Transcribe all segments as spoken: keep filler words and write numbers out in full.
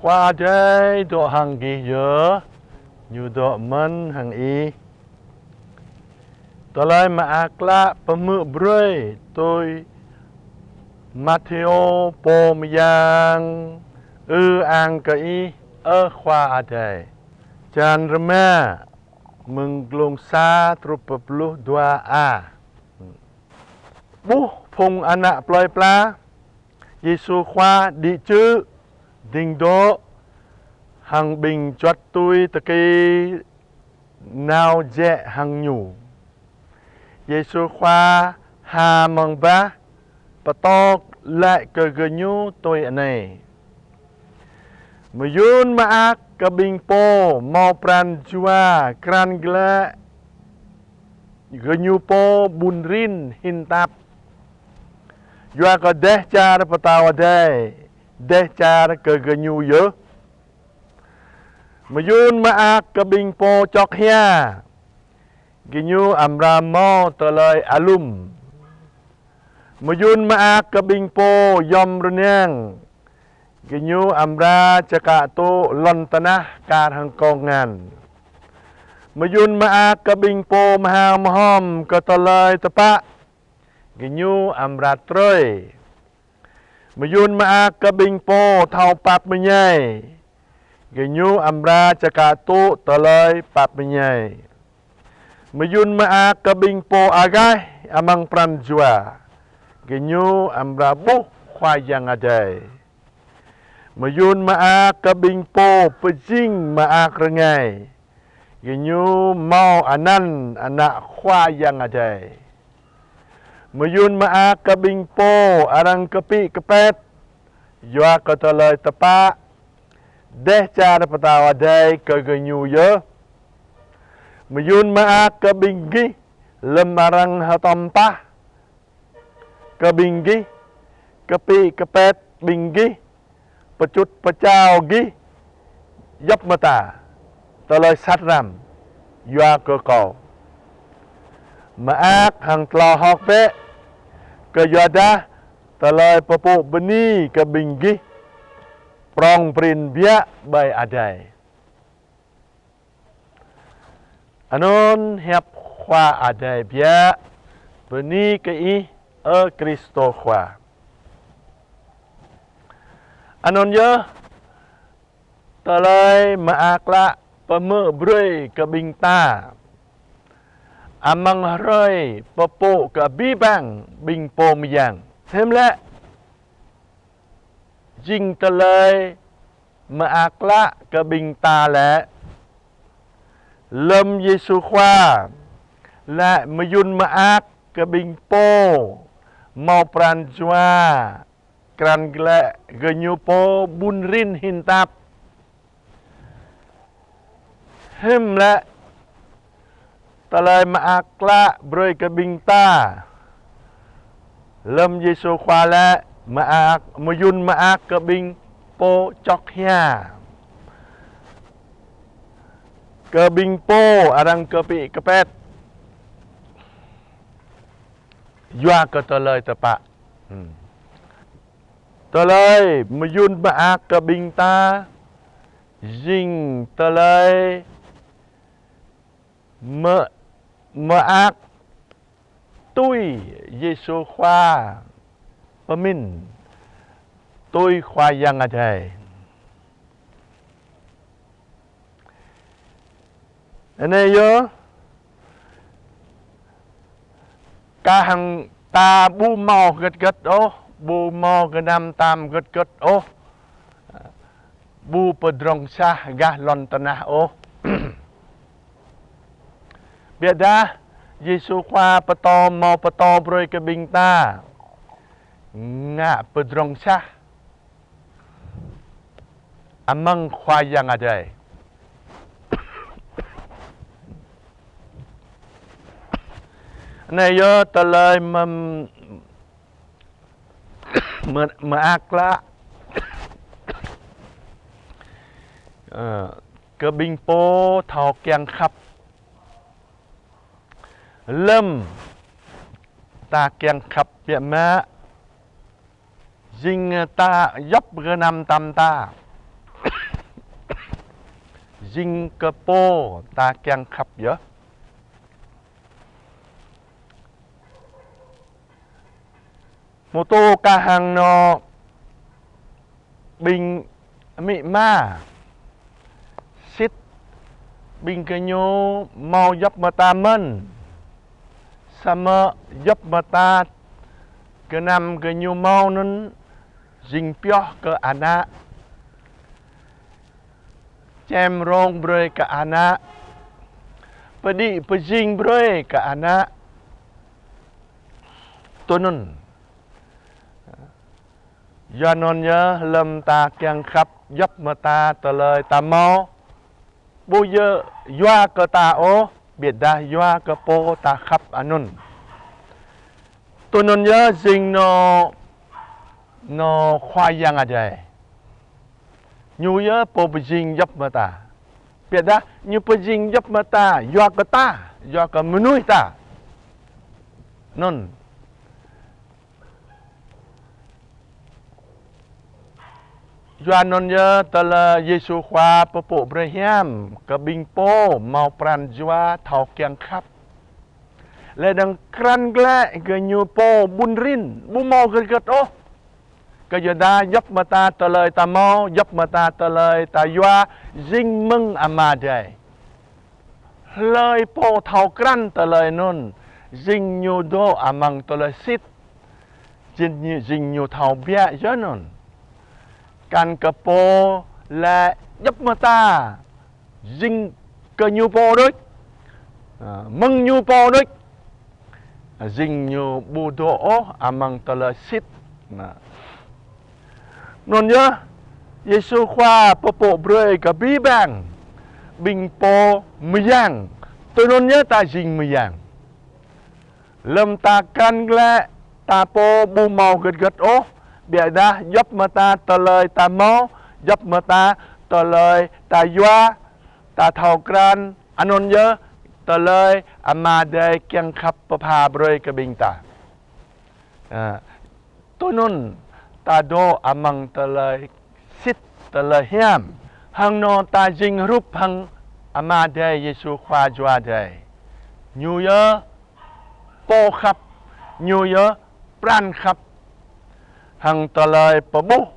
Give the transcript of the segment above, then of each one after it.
Khua Adai dŏ hăng gih yơh, Ñu dŏ mơ̆n hăng ih. Tơlơi Mơak Klă pơhmư̆ brơi tui Mathêô pô mơyang. Ư-ang kơ Ih, ơ Khua Adai. Črăn rơma, mơ̆ng glông sa truh pơ pluh dua a. Ƀuh phung ană plơi pla, Yêsu Khua đĭ čư̆, ding dŏ, hăng ƀing juăt tui tơkê nao jĕ hăng Ñu. Yêsu Khua ha amăng bah, pơtô laĭ kơ gơñu tui anai: Mơyŭn mơak kơ ƀing pô hmâo pran jua krăn glaĭ gơñu pô ƀun rin hin tap. Yua kơ Dêh Čar Pơtao Adai, dêh čar kơ gơñu yơh. Mơyŭn mơak kơ ƀing pô čŏk hia, gơñu amra hmâo tơlơi alum. Mơyŭn mơak kơ ƀing pô yom rơnang, gơñu amra čơkă tŭ lŏn tơnah kar hăng kông ngăn. Mơyŭn mơak kơ ƀing pô mơhao mơhom kơ tơlơi tơpă, gơñu amra trơi. Mơyŭn mơak kơ ƀing pô thâo pap mơñai, gơñu amra čơkă tŭ tơlơi pap mơñai. Mơyŭn mơak kơ ƀing pô agaih amăng pran jua, gơñu amra ƀuh Khua Yang Adai. Mơyŭn mơak kơ ƀing pô pơjing mơak rơngai, gơñu hmâo anăn ană Khua Yang Adai. Mơyŭn mơak kơ ƀing pô arăng kơpĭ kơpĕt yua kơ tơlơi tơpă, Dêh Čar Pơtao Adai kơ gơñu yơh. Mơyŭn mơak kơ ƀing gih lơ̆m arăng hơtŏm pah kơ ƀing gih, kơpĭ kơpĕt ƀing gih, pơčŭt pơčao gih djŏp mơta tơlơi sat răm yua kơ Kâo. Mơak hăng tlao hơ̆k bĕ, kơ yua dah tơlơi pơpŭ bơni kơ ƀing gih prŏng prin biă ƀơi adai. Anŭn hiăp Khua Adai biă. Bơni kơ Ih, ơ Krist Khua. Anŭn yơh, tơlơi mơak klă pơhmư̆ brơi kơ ƀing ta amăng hrơi pơpŭ kơ abih bang ƀing pô mơyang. Hiư̆m lĕ jing tơlơi mơak klă kơ ƀing ta lĕ? Lơ̆m Yêsu Khua laĭ mơyŭn mơak kơ ƀing pô hmâo pran jua krăn glaĭ gơñu pô ƀun rin hin tap. Hiư̆m lĕ tơlơi mơak klă brơi kơ ƀing ta? Lơ̆m Yêsu Khua laĭ mơak, mơyŭn mơak kơ ƀing pô čŏk hia, kơ ƀing pô arăng kơpĭ kơpĕt yua kơ tơlơi tơpă. Hmm. Tơlơi mơyŭn mơak kơ ƀing ta jing tơlơi mơ-, mơak tui Yêsu Khua pơmĭn, tui Khua Yang Adai. Anai yơh, kah hăng ta ƀu hmâo hơget hơget ôh, ƀu hmâo gơnam tam hơget hơget ôh, ƀu pơdrŏng sah gah lŏn tơnah ôh. Biă dah Yêsu Khua pơtô, hmâo pơtô brơi kơ ƀing ta ngă pơdrŏng sah amăng Khua Yang Adai. Anai yơh tơlơi mơm-, mơ-, mơak klă, ơ, kơ ƀing pô thâo kiăng khăp. Lơ̆m ta kiăng khăp biă mă, jing ta djŏp gơnam tam ta. jing kơ pô ta kiăng khăp yơh. Mơ̆ tŭ kah hăng anŏ ƀing amĭ ama, sĭt ƀing gơñu hmâo djŏp mơta mơ̆n, samơ̆ djŏp mơta gơnam gơñu hmâo anŭn jing pioh kơ ană, čem rông brơi kơ ană, pơđĭ pơjing brơi kơ ană. Tui anŭn. Yua anŭn yơh lơ̆m ta kiăng khăp, djŏp mơta tơlơi ta hmâo, ƀu djơ̆ yua kơ ta ôh, ƀiădah yua kơ pô ta khăp anŭn. Tui anŭn yơh jing anŏ, anŏ Khua Yang Adai. Ñu yơh pô pơjing djŏp mơta. Ƀiădah ñu pơjing djŏp mơta yua kơ ta, yua kơ mơnuih ta. Anŭn. Yua anŭn yơh tơlơi Yêsu Khua pơpŭ brơi hiam kơ ƀing pô hmâo pran jua thâo kiăng khăp. Lĕ dơ̆ng krăn glaĭ gơñu pô ƀun rin, ƀu hmâo hơget hơget ôh. Kơ yua dah djŏp mơta tơlơi ta hmâo, djŏp mơta tơlơi ta yua, jing mơ̆ng Ama Adai. Hlơi pô thâo krăn tơlơi anŭn, jing ñu dŏ amăng tơlơi sĭt, jing ñu, jing ñu thâo biă yơh anŭn. Kăn kơ pô lĕ djŏp mơta jing kơ ñu pô đôč, a, mơ̆ng ñu pô đôč, a, jing ñu ƀu dŏ ôh amăng tơlơi sĭt. Anŭn yơh, Yêsu Khua pơpŭ brơi kơ abih bang ƀing pô mơyang. Tui anŭn yơh ta jing mơyang. Lơ̆m ta krăn glaĭ, ta pô ƀu hmâo hơget hơget ôh, ƀiădah djŏp mơta tơlơi ta hmâo, djŏp mơta tơlơi ta yua, ta thâo krăn, anŭn yơh tơlơi Ama Adai kiăng khăp pơpha brơi kơ ƀing ta. A, tui anŭn ta dŏ amăng tơlơi sĭt, tơlơi hiam. Hăng anŏ ta jing hrup hăng Ama Adai, Yêsu Khua Jua Adai. Ñu yơh pô khăp, ñu yơh pran khăp. Hăng tơlơi pơƀuh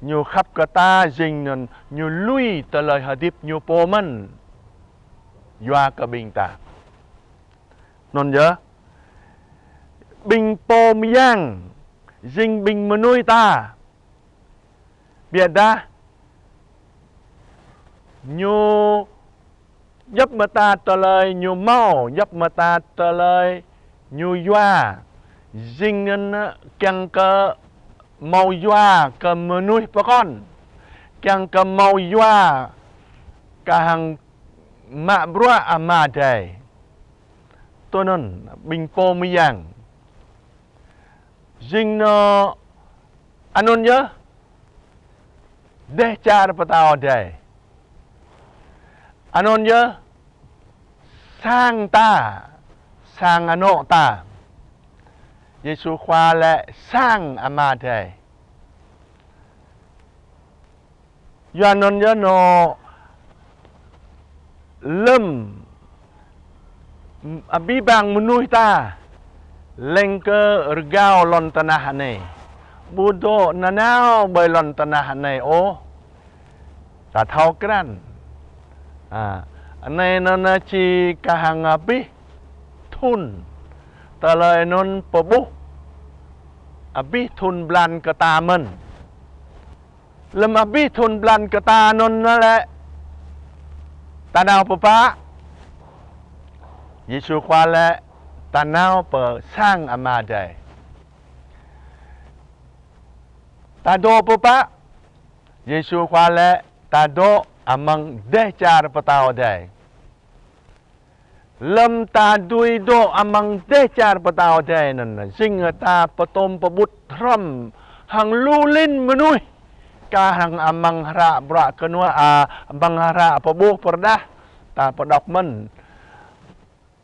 ñu khăp kơ ta jing anŭn ñu lui tơlơi hơdip ñu pô mơ̆n yua kơ ƀing ta. Anŭn yơh, ƀing pô mơyang jing ƀing mơnuih ta. Ƀiădah ñu djŏp mơta tơlơi ñu hmâo, djŏp mơta tơlơi ñu yua, jing anŭn kiăng kơ hmâo yua kơ mơnuih pơkŏn, kiăng kơ hmâo yua kơ hăng mă bruă Ama Adai. Tui anŭn ƀing pô mơyang. Jing anŏ anŭn yơh dêh čar pơtao Adai. Anŭn yơh sang ta, sang anŏ ta. Yêsu Khua lĕ sang Ama Adai. Yua anŭn yơh anŏ lơ̆m abih bang mơnuih ta leng kơ rơgao lŏn tơnah anai, ƀu dŏ nanao ƀơi lŏn tơnah anai ôh. Ta thâo krăn. A, anai anŭn či kah hăng abih thŭn. Tơlơi anŭn pơƀuh abih thŭn blan kơ ta mơ̆n. Lơ̆m abih thŭn blan kơ ta anŭn lĕ ta nao pơ pă? Yêsu Khua lĕ ta nao pơ sang Ama Adai. Ta dŏ pơ pă? Yêsu Khua lĕ ta dŏ amăng dêh čar pơtao Adai. Lơ̆m ta dưi dŏ amăng dêh čar pơtao Adai anŭn, jing ta pơtŏm pơƀut hrŏm hăng lu lin mơnuih. Kah hăng amăng hră bruă kơnuă, a, amăng hră pơƀuh pơrơđah, ta pơđŏk mơ̆n.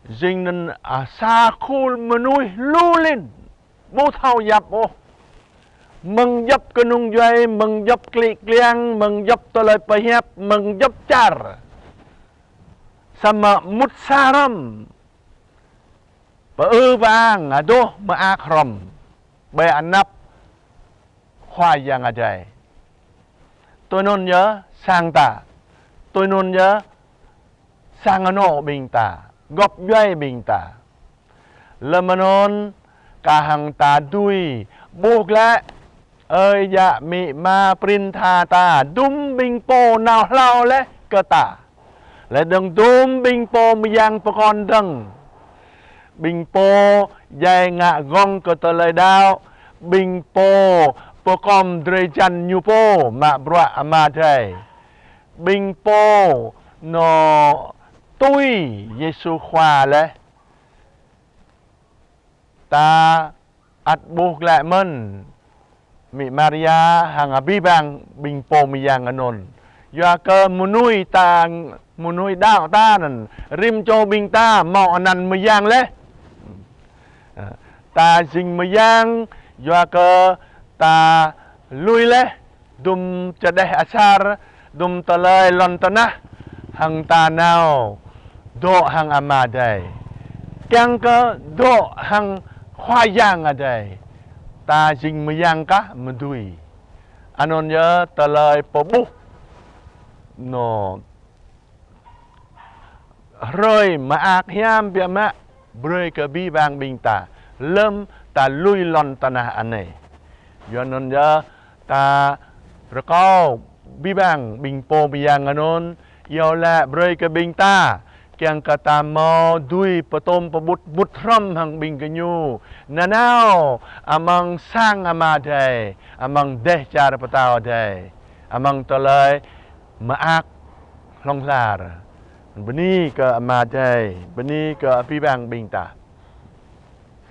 Jing anŭn, a, sa khul mơnuih lu lin. Ƀu thâo yap ôh. Mơ̆ng djŏp kơnung djuai, mơ̆ng djŏp klĭ kliăng, mơ̆ng djŏp tơlơi pơhiăp, mơ̆ng djŏp čar. Samơ̆ mŭt sa hrŏm, pơư pơang adoh mơak hrŏm ƀơi anăp Khua Yang Adai. Tui anŭn yơh sang ta, tui anŭn yơh sang anŏ ƀing ta, gŏp djuai ƀing ta. Lơm anŭn kah hăng ta dưi ƀuh glaĭ, ơi yă amĭ ama prin tha ta, dŭm ƀing pô nao hlâo laih kơ ta. Laih dơ̆ng dŭm ƀing pô mơyang pơkŏn dơ̆ng, ƀing pô djai ngă gơ̆ng kơ tơlơi đaŏ, ƀing pô pơkom drơi jan ñu pô mă bruă Ama Adai, ƀing pô nao tui Yêsu Khua laih. Ta ăt ƀuh glaĭ mơ̆n amĭ Maria hăng abih bang ƀing pô mơyang anŭn. Yua kơ mơnuih ta, mơnuih đaŏ ta anŭn, rĭm čô ƀing ta hmâo anăn mơyang laih. Ta jing mơyang yua kơ ta lui laih dŭm čơđeh asar, dŭm tơlơi lŏn tơnah, hăng ta nao dŏ hăng Ama Adai. Kiăng kơ dŏ hăng Khua Yang Adai, ta jing mơyang kah mơ̆ dưi. Anŭn yơh tơlơi pơƀuh nao hrơi mơak hiam biă mă brơi kơ abih bang ƀing ta lơm ta lui lŏn tơnah anai. Yua anŭn yơh ta rơkâo abih bang ƀing pô mơyang anŭn iâu laĭ brơi kơ ƀing ta, kiăng kơ ta hmâo dưi pơtŏm pơƀut mŭt hrŏm hăng ƀing gơñu nanao amăng sang Ama Adai, amăng dêh čar pơtao Adai, amăng tơlơi mơak hlŏng lar. Bơni kơ Ama Adai, bơni kơ abih bang ƀing ta.